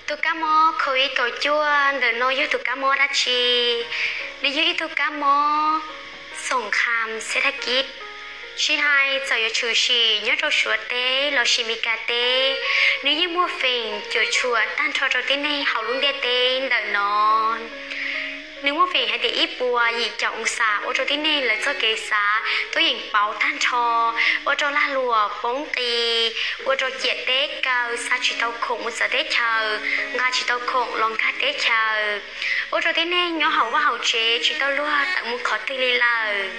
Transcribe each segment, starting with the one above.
Tus kab mob COVID kaum cuaj ntawm no yog tus kab mob dab tsi? Nws yog ib tug kab mob xoom kham xeb thaj kib. Tsis hais txawm yuav tshwm sim nyob rau Suav teb los sis Meskas teb, nws yeej muaj feem cuam tshuam tag nrho rau tib neeg hauv lub ntiaj teb ntawm no. Nws muaj feem hais tias ib puas yim caum oo xas ua rau tib neeg lawv txoj kev xav tuaj yeem pauv tag nrho, ua rau lag luam poob qis, ua rau ciam teb kaw xa tsis tau khoom mus txawv teb chaws, nqa tsis tau khoom los nkag teb chaws, ua rau tib neeg nyob hauv vaj hauv tsev tsis tau luag tawm mus qhov twg li lawm.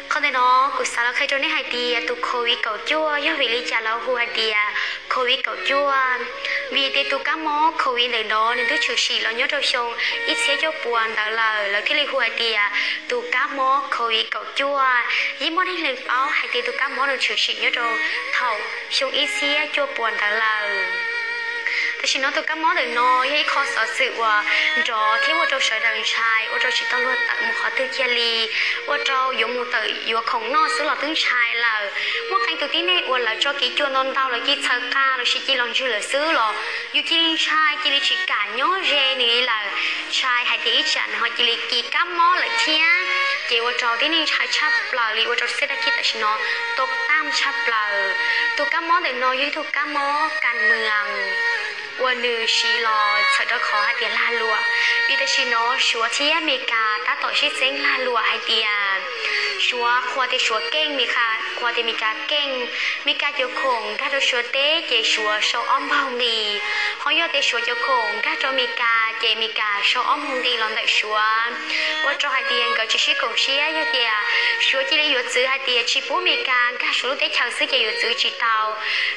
Qhov ntawm no kuv xav los qhia rau nej hais tias tus COVID kaum cuaj yog vim li cas lawv hu hais tias COVID kaum cuaj. Vim tias tus kab mob COVID ntawm no nws twb tshwm sim los nyob rau xyoo ib txhiab cuaj puas ntawd lawm, lawv thiaj li hu hais tias tus kab mob COVID kaum cuaj. Yeej muaj neeg lees paub hais tias tus kab mob no tshwm sim nyob rau thaum xyoo ib txhiab cuaj puas ntawd lawm. Tam sim no tus kab mob ntawm no yog ib qho xov xwm uas nrov thiab ua rau sawv daws ntshai, ua rau tsis tau luag tawm mus qhov twg kiag li, ua rau yuav mus tawm yuav khoom noj xwb los twb ntshai lawm. Muaj qee tus tib neeg uas lawv tso kev cua ntau ntau lawv cia li txhaws qa los sis cia li los ntswg lawm xwb los yus cia li ntshai, cia li tsis kam nyob ze nws li lawm. Ntshai hais tias ib tsam nws ho cia li kis kab mob lawm thiab, ces ua rau tib neeg ntshai tshaj plaws li, ua rau xeb thaj kib tam sim no tau tam tshaj plaws. Tus kab mob ntawm no yog ib tug kab mob kas mws uas nws siv los txhawm rau qhov hais tias lag luam. Vim tam sim no Suav thiab Meskas tab tom sib txeeb lag luam hais tias Suav qhuas tias Suav keej, Meskas qhuas tias Meskas keej. Meskas cov khoom nkag rau Suav teb ces Suav sau ob npaug nqis, ho yog tias Suav cov khoom nkag rau Meskas ces Meskas sau ob npaug nqis los ntawm Suav. Ua rau hais tias nkawd tsis sib koom siab, yog tias Suav cia li yuav txwv hais tias tsis pub Meskas nkag Suav lub teb chaws xwb ces yuav txwv tsis tau,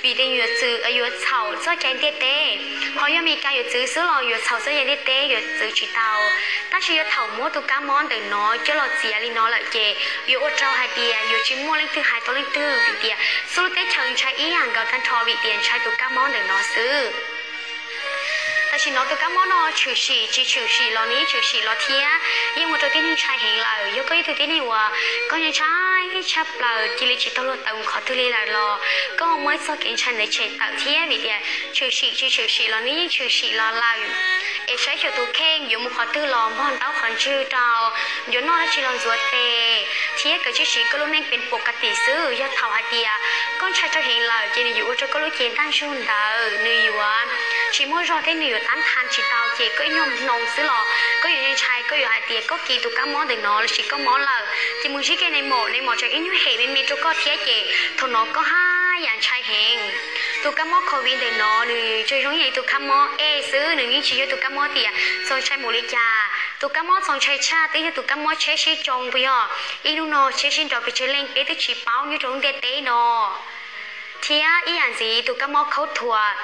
vim tias yuav txwv yuav txhaum txoj cai ntiaj teb. Ho yog Meskas yuav txwv xwb los yuav txhaum txoj cai ntiaj teb, yuav txwv tsis tau. Tab sis yog thaum muab tus kab mob ntawm no coj los txiav li no lawm ces yuav ua rau hais tias yuav tsis muaj leej twg hais tau leej twg, vim tias xub lub teb chaws ntshai ib yam nkaus tag nrho vim tias ntshai tus kab mob ntawm no xwb. Tam sim no tus kab mob no tshwm sim tsis tshwm sim los nws yeej tshwm sim los thiab yeej ua rau tib neeg ntshai heev lawm. Yog koj ib tug tib neeg uas koj ntshai tshaj plaws cia li tsis tau luag tawm mus qhov twg li lawm los koj muaj ib txoj kev ntshai ntawd tshem tawm thiab, vim tias tshwm sim tsis tshwm sim los nws yeej tshwm sim los lawm. Es saib xyuas tus kheej, yuav mus qhov twg los npog ntaub qhov ntswg rau, yuav noj dab tsi los ntxuav tes, thiab kawm tswj siv koj lub neej pes pus kas tim xwb. Yog thaum hais tias koj ntshai rau heev lawm ces nws yuav ua rau koj lub cev ntaj ntsug ntawd nws yuav tsis muaj zog thiab nws yuav tab tha tsis tau, ces koj ib nyuag hnoo xwb los koj yuav ntshai, koj yuav hais tias koj kis tus kab mob ntawm no lossis koj mob lawm, ces mus ntsib kiag nais maum, nais maum tseem ib nyuag hem me me rau koj thiab, ces thaum no koj haj yam ntshai heev. Tus kab mob COVID ntawm no nws tseem zoo ib yam li tus kab mob A xwb, nws yeej tsis yog tus kab mob tias txaus ntshai npaum li cas. Tus kab mob txaus ntshai tshaj twb yog tus kab mob tsheb sib tsoo puas yog? Ib hnub no tsheb sib nrau pes tsawg leej peb twb tsis paub nyob rau lub ntiaj teb no. Thiab ib yam ntxiv tus kab mob khaub thuas,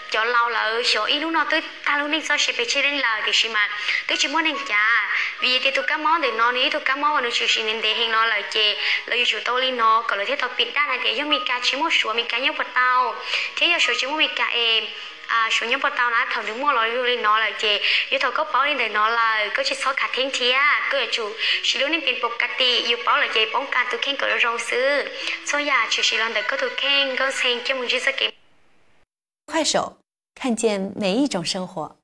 cov laus lawv xyov ib hnub no twb tag lub neej txoj sia pes tsawg leej lawm tiam sis mas twb tsis muaj neeg cav, vim tias tus kab mob ntawm no nws yog ib tug kab mob uas nws tshwm sim ntev ntev heev no lawm, ces lawv yuav tsum tau li no kom lawv thiaj tau piv daj hais tias yog Meskas tsis muaj Suav, Meskas nyob puas tau, thiab yog Suav tsis muaj Meskas es Suav nyob puas tau na. Thaum nws muaj los zoo li no lawm ces yog thaum koj paub li ntawm no lawm koj tsis txhob khav theeb thiab, koj yuav tsum siv lub neej pes pus kas tim, yus paub lawm ces poob kas tus kheej kom zoo zoo xwb. Txhua yam tshwm sim los ntawm koj tus kheej, Nkauj Ntxhee coj mus ntsib txoj kev. 快手，看见每一种生活。